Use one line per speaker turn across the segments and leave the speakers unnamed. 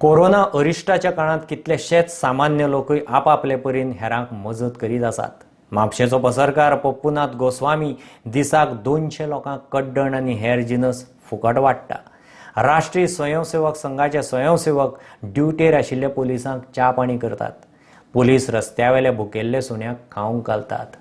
Corona अरिश्टाच्या काळांत कितलेशेच सामान्य लोकूय आपापले परीन हेरांक मजत करीत आसात. म्हापशेचो पसरकार पप्पूनाथ गोस्वामी दिसाक 200 लोकांक कड्डण आनी हेर जिनस फुकट वाडटा. राष्ट्रीय स्वयंसेवक संघाचे स्वयंसेवक ड्युटेर आशिल्ल्या पोलिसांक च्या पाणी करतात. पोलीस रस्त्यावेल्या भुकेल्ल्या सुण्याक खावंक घालतात.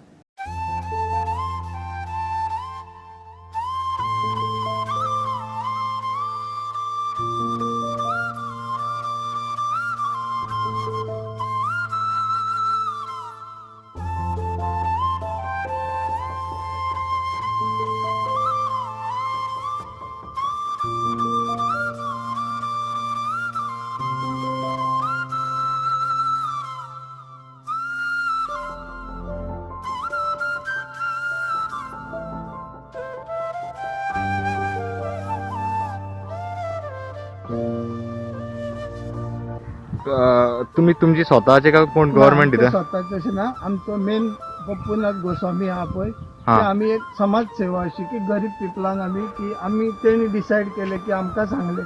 तुमी तुमची स्वताचे का कोण गव्हर्मेंट दिता?
स्वताचे अशें ना. आमचो मेन पप्पूनाथ गोस्वामी आहा पळय,
हा.
ते आमी एक समाज सेवा अशी की गरीब पिपलांक आमी की आमी तेणी डिसायड केलें की आमकां सांगलें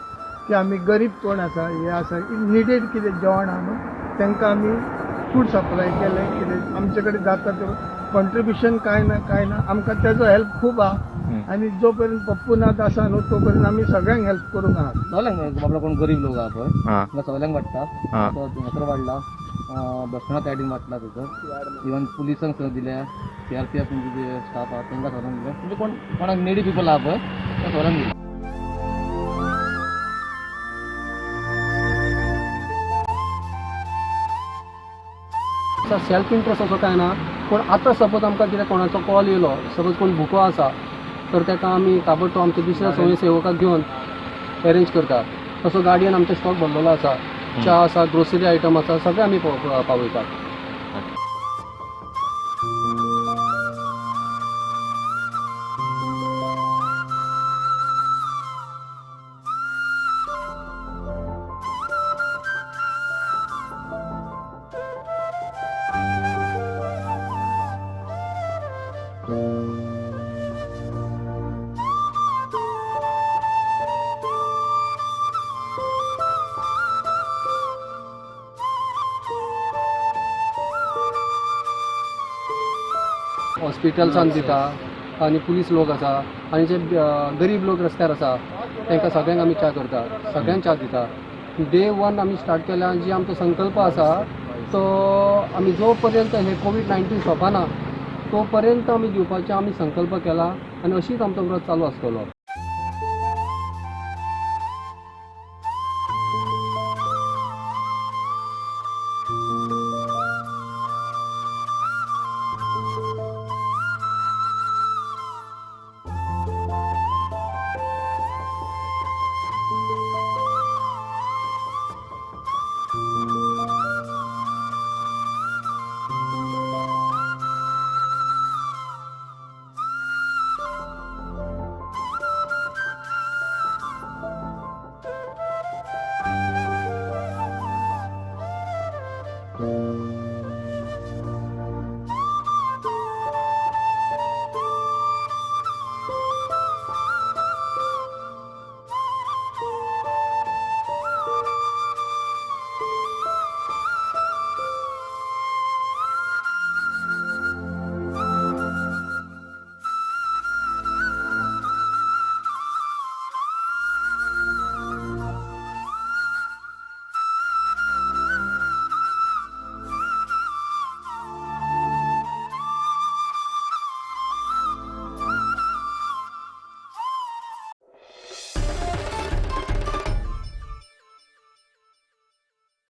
की आमी गरीब कोण आसा, हे आसा, निडेड कितें जेवण आहा न्हू, तांकां आमी फूड सप्लाय केलें. कितें आमचे कडेन जाता तें कॉन्ट्रिब्युशन कांय ना कांय ना, आमकां तेजो हेल्प खूब आहा. आनी जो पर्यंत पप्पूनाथ आसा न्हू, तो पर्यंत आमी सगळ्यांक हेल्प करूंक आहा.
सगळ्यांक, बाबडो कोण गरीब लोक आहा पळय, तांकां सगळ्यांक वाडटा. तो थंयसर वाडला, बसना सायडीन वाडला थंयसर. इवन पुलिसांक सुद्दां दिल्या, सीआरपीएफ जे स्टाफ आहा तांकां सगळ्यांक दिल्या. म्हणजे कोण कोणाक नेडी पिपल आहा पळय, त्या सगळ्यांक दिल्या.
सेल्फ इंट्रस्ट असो कांय ना, पूण आतां सपोज आमकां कितें कोणाचो कॉल येयलो, सपोज कोण भुको आसा तर ताका आमी ताबडतोब आमच्या दुसऱ्या स्वयंसेवकाक घेवन एरेंज करता. तसो गाडयेन आमचो स्टॉक भरलेलो आसा, च्या आसा, ग्रोसरी आयटम आसा, सगळें आमी पावयतात. हॉस्पिटल्सान दिता आनी पुलीस लोक आसा आनी जे गरीब लोक रस्त्यार आसा तांकां सगळ्यांक आमी च्या करता, सगळ्यांक च्या दिता. डे वन आमी स्टार्ट केल्या. जी आमचो संकल्प आसा तो आमी जो पर्यंत हे कोवीड-19 सोंपना तो पर्यंत आमी दिवपाचें आमी संकल्प केला आनी अशीच आमचो व्रत चालू आसतलो.